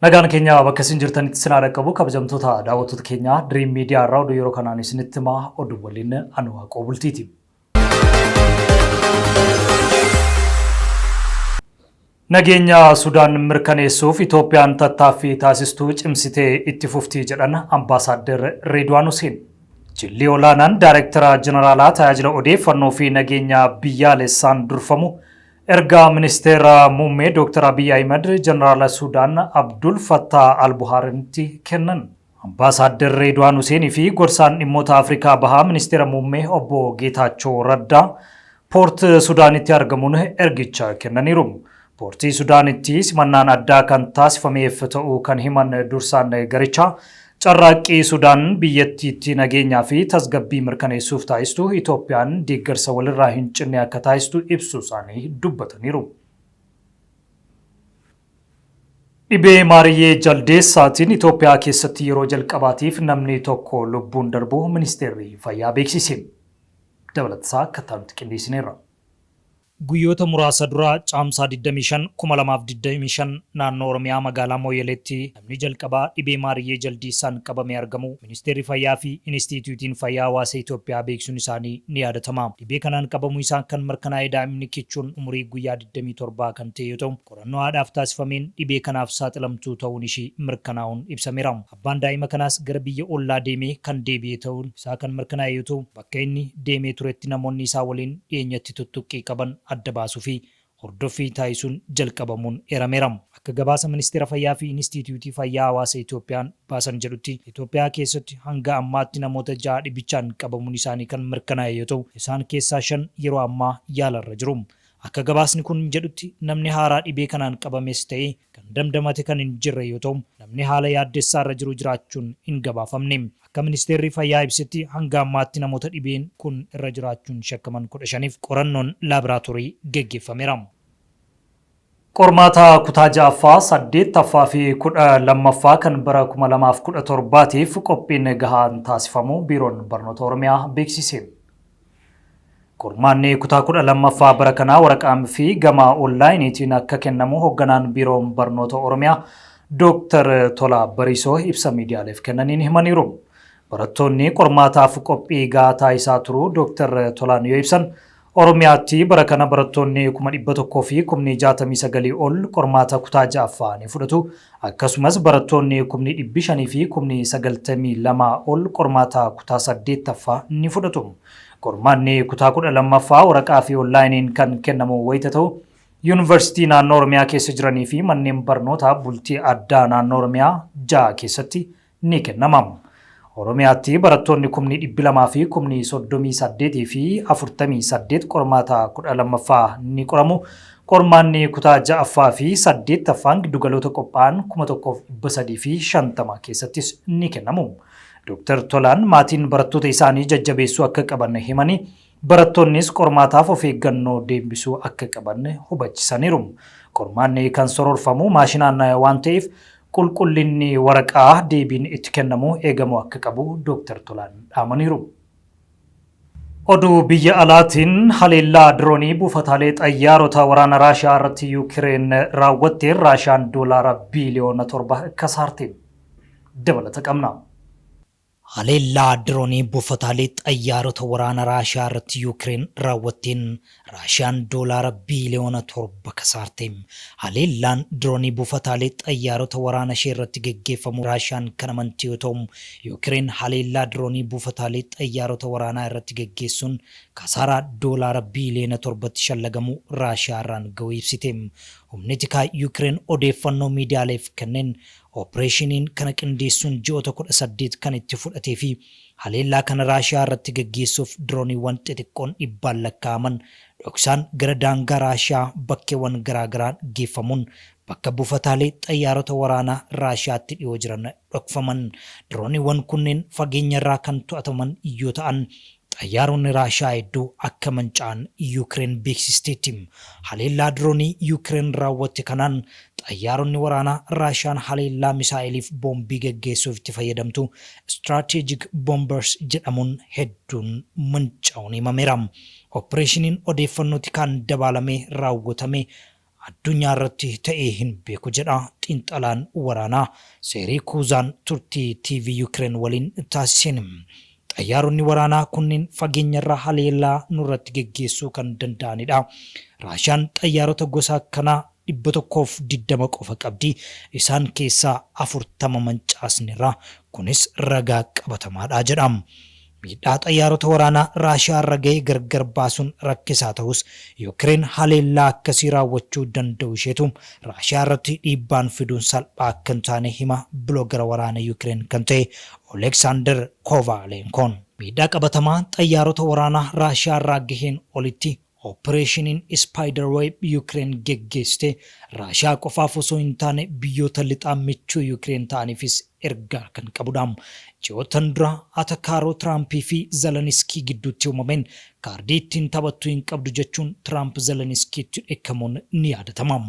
Nagaan keenya bakka isin jirtanitti isin haa dhaqqabu kabajamtoota daawwattoota keenya Dream Media irraa oduu yeroo kanaan isinitti himaa oduu waliin ani Waaqoo Bultiiti. Nageenya Sudaan mirkaneessuuf Itoophiyaan tattaaffii taasistuu cimsitee itti fufti jedhan Ambaasaaddar Reedwaan Huseen. Jilli olaanaan Daayirektara Jeneraalaa Tajaajila Odeeffannoo fi Nageenya Biyyaalessaan durfamu ergaa Ministeera Muummee Dooktar Abiy Ahimad Jeneraala Sudaan Abdul Fattaah Al-Buhaarinitti kennan. Ambaasaaddar Reedwaan Huseenii fi gorsaan dhimmoota Afrikaa Bahaa Ministeera Muummee Obbo Geetaachoo Raddaa Poort Sudaanitti argamuun ergicha kennaniiru. Poortii Sudaanitti simannaan addaa kan taasifameef ta'uu kan himan dursaan garichaa, carraaqqii Sudaan biyyattiitti nageenyaa fi tasgabbii mirkaneessuuf taasistu Itoophiyaan deeggarsa walirraa hin cinne akka taasistu ibsuu isaanii dubbataniiru. Dhibee Maariyyee Jaldeessaatiin Itoophiyaa keessatti yeroo jalqabaatiif namni tokko lubbuun darbuu Ministeerri Fayyaa beeksise. Dabalatasaa akka itti aanutti qindeessineerra. Guyyoota muraasa dura Caamsaa 25, 2025 naannoo Oromiyaa magaalaa Mooyyaleetti namni jalqabaa dhibee Maariyyee Jaldeessaan qabame argamuu Ministeerri Fayyaa fi Inistiitiyuutiin Fayyaa Hawaasa Itoophiyaa beeksisuun isaanii ni yaadatama. Dhibee kanaan qabamuu isaa kan mirkanaa'e daa'imni kichuun umurii guyyaa 27 kan ta'e yoo ta'u, qorannoo haadhaaf taasifameen dhibee kanaaf saaxilamtuu ta'uun ishii mirkanaa'uun ibsameera. Abbaan daa'ima kanaas gara biyya ollaa deemee kan deebi'e ta'uun isaa kan mirkanaa'e yoo ta'u, bakka inni deemee turetti namoonni isaa waliin dhiyeenyatti tuttuqqii qaban adda baasuu fi hordoffii taasisuun jalqabamuun eerameera. Akka gabaasa Ministeera Fayyaa fi Inistiitiyuutii Fayyaa Hawaasa Itoophiyaan baasan jedhutti, Itoophiyaa keessatti hanga ammaatti namoota 6 dhibichaan qabamuun isaanii kan mirkanaa'e yoo ta'u, isaan keessaa 5 yeroo ammaa yaalarra jiru. Akka gabaasni kun jedhutti namni haaraa dhibee kanaan qabames ta'e kan damdamate kan hin jirre yoo ta'u, namni haala yaaddessaarra jiru jiraachuun hin gabaafamne. Akka Ministeerri Fayyaa ibsetti hanga ammaatti namoota dhibeen kun irra jiraachuun shakkaman 15f qorannoon laaboraatoorii geggeeffameera. Qormaata kutaa 6ffaa, 8ffaa fi 12ffaa kan bara 2017tiif qophiin gahaan taasifamuu Biiroon Barnoota Oromiyaa beeksise. Qormaanni kutaa 12ffaa bara kanaa waraqaan fi gama onlaayiniitiin akka kennamu hogganaan Biiroon Barnoota Oromiyaa Dooktar Tolaa Bariisoo ibsa miidiyaaleef kennaniin himaniiru. Barattoonni qormaataaf qophii gahaa taasisaa turuu Dooktar Tolaan yoo ibsan, Oromiyaatti bara kana barattoonni 100,000 fi kumni 69 ol qormaata kutaa 6ffaa ni fudhatu. Akkasumas barattoonni kumni dhibbi 5 fi kumni 92 ol qormaata kutaa 8ffaa ni fudhatu. Qormaanni kutaa 12ffaa waraqaa fi onlaayiniin kan kennamu wayita ta'u, Yuunivarsiitii naannoo Oromiyaa keessa jiranii fi manneen barnootaa bultii addaa naannoo Oromiyaa 6 keessatti ni kennama. Oromiyaatti barattoonni kumni dhibbi 2 fi kumni 38 fi 48 qormaata 12ffaa ni qoramu. Qormaanni kutaa 6ffaa fi 8ffaan giddugaloota qophaa'an 1350 keessattis ni kennamu. Dooktar Tolaan maatiin barattoota isaanii jajjabeessuu akka qaban himanii, barattoonnis qormaataaf of eeggannoo deembisuu akka qaban hubachisaniiru. Qormaanni kan sororfamu maashinaan waan ta'eef qulqullinni waraqaa deebiin itti kennamu eegamuu akka qabu Dooktar Tolaan dhaamaniiru. Oduu biyya alaatiin haleellaa diroonii buufataalee xayyaarota waraana Raashiyaa irratti Yuukireen raawwatteen Raashiyaan doolaara biiliyoona 7 kasaarte. Dabalata qabna. Haleellaa diroonii buufataalee xayyaarota waraana Raashiyaa irratti Yuukireen raawwatteen Raashiyaan doolaara biiliyoona 7 kasaarte. Haleellaan diroonii buufataalee xayyaarota waraana ishee irratti geggeeffamuu Raashiyaan kan amante yoo ta'u, Yuukireen haleellaa diroonii buufataalee xayyaarota waraanaa irratti geggeessuun kasaaraa doolaara biiliyoona 7tti shallagamu Raashiyaa irraan gahuu ibsite. Humni tikaa Yuukireen odeeffannoo miidiyaaleef kenneen Oppireeshiniin kana qindeessuun ji'oota 18 kan itti fudhatee fi haleellaa kana Raashiyaa irratti gaggeessuuf dirooniiwwan xixiqqoon dhibbaan lakkaa'aman dhoksaan gara daangaa Raashiyaa bakkeewwan garaa garaa geeffamuun bakka buufataalee xayyaarota waraanaa Raashiyaatti dhiyoo jiran dhokfaman. Dirooniiwwan kunneen fageenyarraa kan to'ataman yoo ta'an, Xayyaaronni Raashiyaa hedduu akka manca'an Yuukireen beeksisteetti. Haleellaa diroonii Yuukireen raawwatte kanaan xayyaaronni waraanaa Raashiyaan haleellaa misaa'eliif boombii gaggeessuuf itti fayyadamtu Strategic Bombers jedhamuun hedduun manca'uun himameera. Oppireeshiniin odeeffannoo tikaan dabaalamee raawwatame. addunyaa irratti ta'ee hin beeku jedha xiinxalaan waraanaa Seerii Kuuzaan turtii TV Yukireen waliin taasiseen. Xayyaaronni waraanaa kunneen fageenyarraa haleellaa nurratti geggeessuu kan danda'anidha. Raashiyaan xayyaarota gosa akkanaa 120 qofa qabdi. Isaan keessaa 40 mancaasneerra. Kunis ragaa qabatamaadha jedha. Miidhaa xayyaarota waraanaa Raashiyaa irra gahe gargar baasuun rakkisaa ta'us, Yukireen haleellaa akkasii raawwachuu danda'uu isheetu Raashiyaa irratti dhiibbaan fiduun salphaa akka hin taane hima biloogara waraana Yukireen kan ta'e Oleeksaandar Koovaaleenkoon. Miidhaa qabatamaa xayyaarota waraanaa Raashiyaa irraa gaheen olitti Oppireeshiniin Spiderweb Yukireen geggeessite Raashiyaa qofaaf osoo hin taane biyyoota lixaa michuu Yukireen ta'aniifis ergaa kan qabudha. Ji'oottan dura atakaaroo Tiraampii fi Zeleniskii gidduutti uumameen kaardii ittiin taphattu hin qabdu jechuun Tiraamp Zeleniskiitti dheekkamuun ni yaadatama.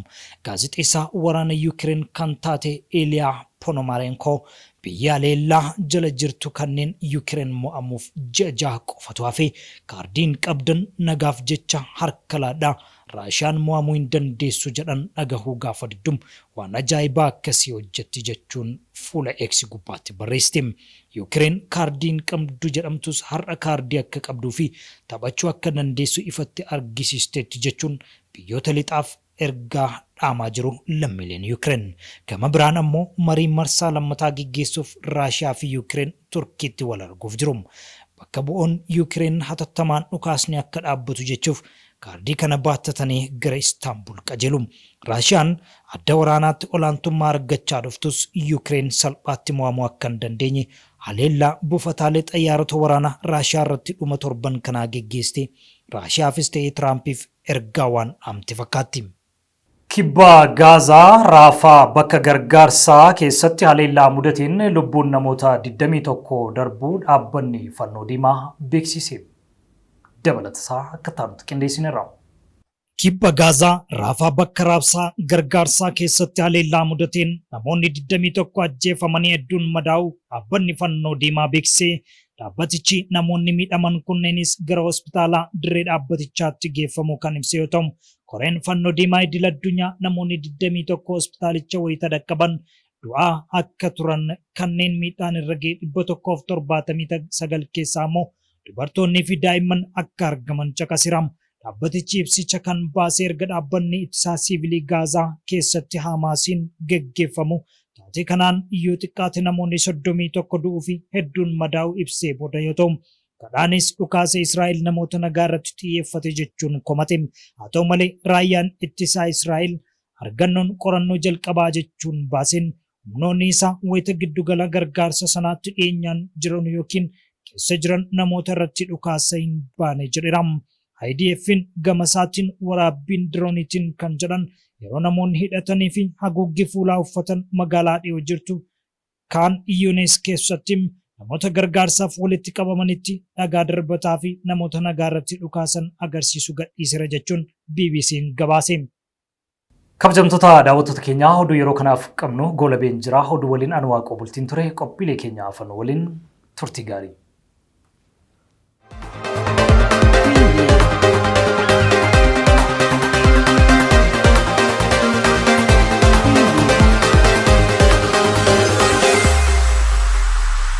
Gaazexeessaa waraana Yukireen kan taate Iliyaa Ponomarenkoo Biyyi haleellaa jala jirtu kanneen Yukireen mo'amuuf ji'a jaha qofatu hafe. Kaardiin qabdan nagaaf jecha harka laadhaa. Raashiyaan mo'amuu hin dandeessu jedhan dhagahuu gaafa diddum waan ajaa'ibaa akkasii hojjetti jechuun fuula X gubbaatti barreessite. Yukireen kaardii hin qabdu jedhamtus har'a kaardii akka qabduu fi taphachuu akka dandeessu ifatti argisiisteetti jechuun biyyoota lixaaf ergaa dhaamaa jiru lammiileen Yukireen. Gama biraan ammoo marii marsaa lammataa geggeessuuf Raashiyaa fi Yukireen Turkiitti wal arguuf jiru. Bakka bu'oon Yukireen hatattamaan dhukaasni akka dhaabbatu jechuuf kaardii kana baattatanii gara Istaanbul qajeelu. Raashiyaan adda waraanaatti olaantummaa argachaa dhuftus Yukireen salphaatti mo'amuu akka hin dandeenye haleellaa buufataalee xayyaarota waraanaa Raashiyaa irratti dhuma torban kanaa geggeessite Raashiyaafis ta'e Tiraampiif ergaa waan dhaamte fakkaatti. Kibba Gaazaa Raafaa bakka gargaarsaa keessatti haleellaa mudateen lubbuun namoota 21 darbuu dhaabbanni Fannoo Diimaa beeksise. Dabalatasaa akka taanutti qindeessineerra. Kibba Gaazaa Raafaa bakka raabsaa gargaarsaa keessatti haleellaa mudateen namoonni 21 ajjeefamanii hedduun madaa'uu dhaabbanni Fannoo Diimaa beeksise. Dhaabbatichi namoonni miidhaman kunneenis gara hospitaalaa dirree dhaabbatichaatti geeffamuu kan ibse yoo ta'u, Koreen Fannoo Diimaa Idil Addunyaa namoonni 21 hospitaalicha wayita dhaqqaban du'aa akka turan, kanneen miidhaan irra gahe 179 keessaa ammoo dubartoonnii fi daa'imman akka argaman caqaseera. Dhaabbatichi ibsicha kan baase erga dhaabbanni ittisaa siivilii Gaazaa keessatti Haamaasiin geggeeffamu taatee kanaan yoo xiqqaate namoonni 31 du'uu fi hedduun madaa'uu ibsee booda yoo ta'u, kanaanis dhukaasa Israa'el namoota nagaa irratti xiyyeeffate jechuun komate. Haa ta'u malee raayyaan ittisaa Israa'el argannoon qorannoo jalqabaa jechuun baaseen humnoonni isaa wayita giddugala gargaarsa sanaatti dhiyeenyaan jiran ykn keessa jiran namoota irratti dhukaasa hin baane jedheera. IDF'n gamasaatiin waraabbiin dirooniitiin kan jedhan yeroo namoonni hidhatanii fi haguuggii fuulaa uffatan magaalaa dhiyoo jirtu Kaan Yuunis keessatti namoota gargaarsaaf walitti qabamanitti dhagaa darbataa fi namoota nagaa irratti dhukaasan agarsiisu gadhiisera jechuun BBC'n gabaase. Kabajamtoota daawwattoota keenyaa oduu yeroo kanaaf qabnu goolabeen jira. Oduu waliin ani Waaqoo Bultiin ture. Qophiilee keenya hafan waliin turtii gaarii.